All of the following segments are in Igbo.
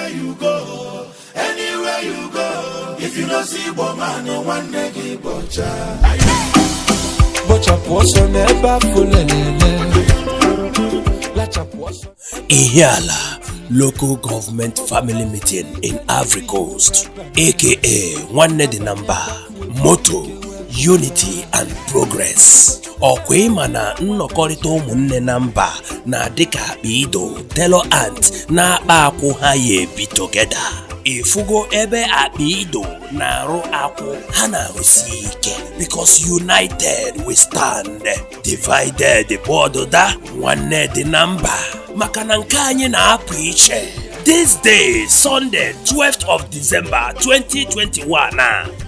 Anywhere you go, anywhere you go, if you no see Igbo man, nwanne gị bọcha. Bọchapụ ọsọ n'ebe afọ lelele, lachapụ ọsọ. Ihiala Local Government Family Meeting in Ivory Coast, aka Nwanne dị na Mba, motto Unity and Progress. Ọkwa ịma na nnọkọrịta ụmụnne na mba na-adị ka akpa ido tailor ant na-akpa akwụ ha ya ebi together. Ịfụgo ebe akpa ido na-arụ akwụ ha na-arụsi ike, because united we stand, divided bọọdụ da. Nwanne dị na mba, maka na nke anyị na-apụ iche. This day, Sunday, 12th of December 2021,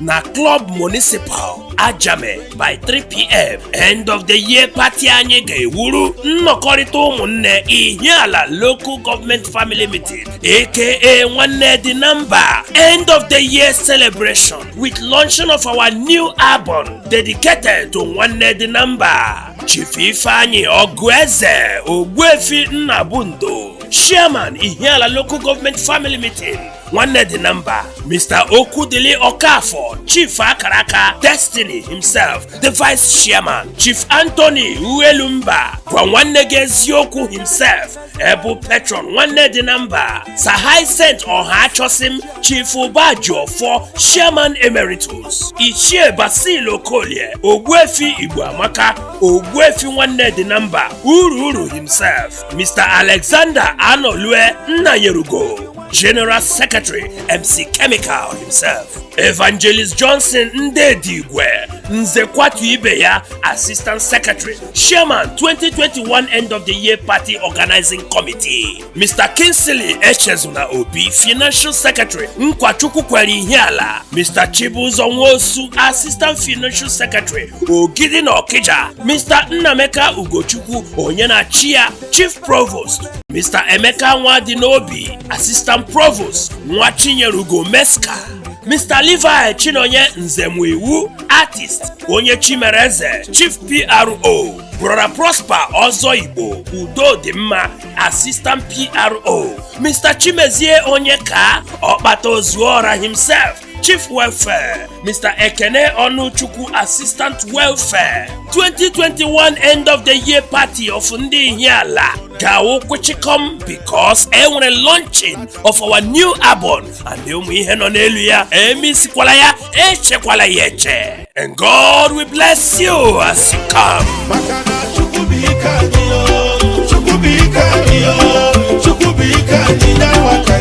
na Club Municipal Ajame by 3 p.m., end of the year party anyị ga-ewuru nnọkọrịta ụmụnne Ihiala Local Government Family Meeting, aka Nwanne dị na Mba, end of the year celebration with launching of our new album dedicated to Nwanne dị na Mba. Chief Ifeanyi Ọgụeze Ogbuefi Nnabundo, Chairman, Ihiala Local Government Family Meeting, Nwanne dị na Mba, Mr. Okwudili Okafor, Chief Akaraka Destiny himself, the Vice Chairman, Chief Anthony Uelumba, gwa nwanne gị eziokwu himself, Ebu Patron Nwanne dị na Mba, Sir Hyacinth Ọhachosim, Chief Ụbajiọfọ, Chairman Emeritus, Ichie Basil Okolie, Ogbuefi Igbo Amaka, Ogbuefi Nwanne dị na Mba, Uru Uru himself, Mr. Alexander Anolue Nnanyerugo, General Secretary, MC Chemical himself, Evangelist Johnson Ndedigwe, Nze Kwatu ibe ya, Assistant Secretary, Chairman, 2021 End of the Year Party Organizing Committee, Mr. Kingsley Echezuna Obi, Financial Secretary, Nkwachukwu kwere Ihiala, Mr. Chibuzo Nwosu, Assistant Financial Secretary, Ogidi na Okija, Mr. Nnameka Ugochukwu, onye na-achị ya, Chief Provost, Mr. Emeka Nwadinobi, Assistant Provost, Nwa Chinyerugo Meska, Mr. Levi Chinonye Nzemwiwu, artist, onye Chimereze, Chief PRO, Brother Prosper Ọzọ Igbo, Udo dị mma, Assistant PRO, Mr. Chimezie Onyeka, Ọkpata Ozuora himself, Chief Welfare, Mr. Ekene Onuchukwu, Assistant Welfare. 2021 End of the Year Party of ndị Ihiala ga-awụ kwụchịkọm because enwere launching of our new album and ụmụ ihe nọ n'elu ya emisikwala ya, echekwala ya eche. And God will bless you as you come. Maka na Chukwu bụ ike anyị o, Chukwu bụ ike anyị o, Chukwu bụ ike anyị, ya nwa ka.